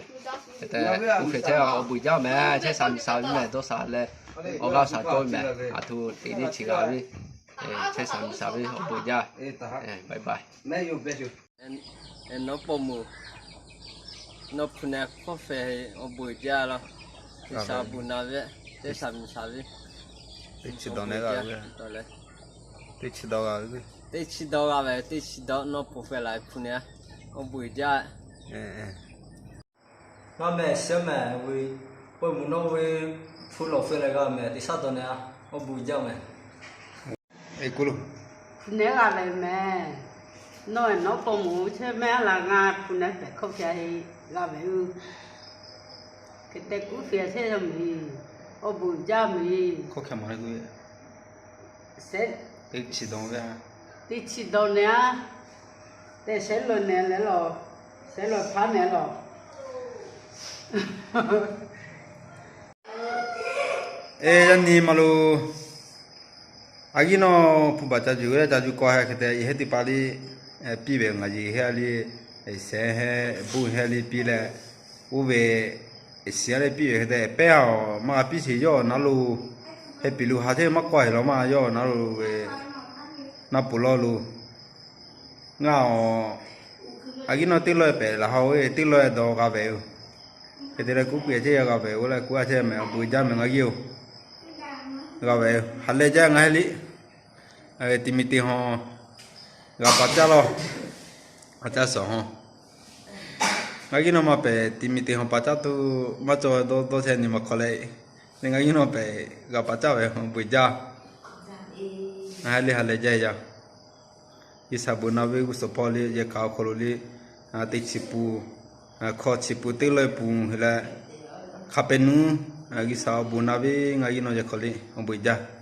le. Hk'e te, uˇ hpehꞈ chehˇ awˬ bon uiˍ jaˇ mehˍ. Chehˇ sha miˬ sha ve mehˍ dawˇ sha leh, awˬ g'aˇ sha tawˇ ve mehˍ. Aˬ htoꞈ teꞈ neˇ chi g'a ve, chehˇ sha miˬ sha ve awˬ bon uiˍ jaˇ. Bye bye. Nawˉ pawˆ mvuhˬ, nawˉ hpu neh hkawˇ hpehꞈ awˬ bon uiˍ jaˇ laˇ. G'uiˬ sha bon na ve, chehˇ sha miˬ sha ve, teˇ chi dawˇ g'a ve, teˇ chi dawˇ g'a ve, teˇ chi dawˇ nawˉ pon hpehꞈ la hpu neh, awˬ bon uiˍ jaˇ. Nawˉ mehˍ, shiˉ mehˍ, pawˆ mvuhˬ nawˉ ve hpu lawˬ hpehꞈ la g'a mehˍ, teˇ shaˉ dawˇ neh, awˬ bon uiˍ jaˇ mehˍ. Eˬ, k'oˆ lo. Hpu nehˬ g'a ve mehˬ. Nawˬ nawˉ paw moˍ chehˇ mehˆ laˬ ngaˬ hpu nehˬ pehꞈ hkawˇ hpyaꞈ e g'a ve yoˬ. Hk'e te kuˉ hpyaꞈ chehˇ yaˇ miˬ, awˬ bon jaˇ miˬ. Teˇ chi dawˬ nehˬ a, teˇ chi dawˬ nehˬ a, te shehˉ lawˬ nehˬ leh lawˬ, shehˉ lawˬ hpaˉ nehˬ lawˬ. E, yaˇ nyi ma lo, a g'uˇ nawˬ hpu baˬ ca yuˬ leh ca yuˬ k'aw heh hk'e te, yehˬ heˉ teˇ pa liˇ piˇ ve ngaˬ yehˬ heˉ a liˇ, shehˉ heˉ buˆ heˉ a liˇ piˇ leh, oˇ ve shiˍ a liˇ piˇ ve hk'e te, pehˉ a maˇ g'a piˇ sheˍ yawˇ naˉ lo, heh piˍ lo ha chehˇ maˇ k'awˇ heˍ law maˇ yawˇ naˉ lo ve, naˉ poˍ lawˇ lo. Ngaˬ a, a g'uˇ nawˬ teˇ lawˇ pehꞈ laˬ ha oˬ ve, teˇ lawˇ dawˬ g'a ve yoˬ. Hk'e te leh kuˉ peuˬ chehˇ g'a ve oˬ leh kuˉ a chehˇ mehˬ, awˬ bon jaˇ mehˬ ngaˬ g'uˇ oˬ. G'a ve, ha leh jaˇ ngaˬ heˉ liˇ. Ti mi te haw g'a paˍ caˇ lawˇ, a caˇ suhˍ haw. Ngaˬ g'uˇ nawˬ maˇ pehꞈ ti mi te haw paˍ caˇ tuˬ maˇ cawˬ dawˇ dawˇ chehˇ nyi ma hk'aw leh, le ngaˬ g'uˇ nawˬ pehꞈ g'a paˍ caˇ ve awˬ bon jaˇ. Ngaˬ heˉ liˇ ha leh jaˇ yaˇ. G'uiˬ sha bon naˍ ve g'uˇ suhˍ hpawˇ liˇ yehˬ kaꞈ awˬ hk'aw lo liˇ, teˇ chi pun, hkawˇ chi pun teˇ lawˇ pun heˆ leh, hk'a pehꞈ nuˇ, G'uiˬ sha awˬ bon naˍ ve ngaˬ g'uˇ nawˬ yehˬ hk'aw liˇ awˬ bon jaˇ.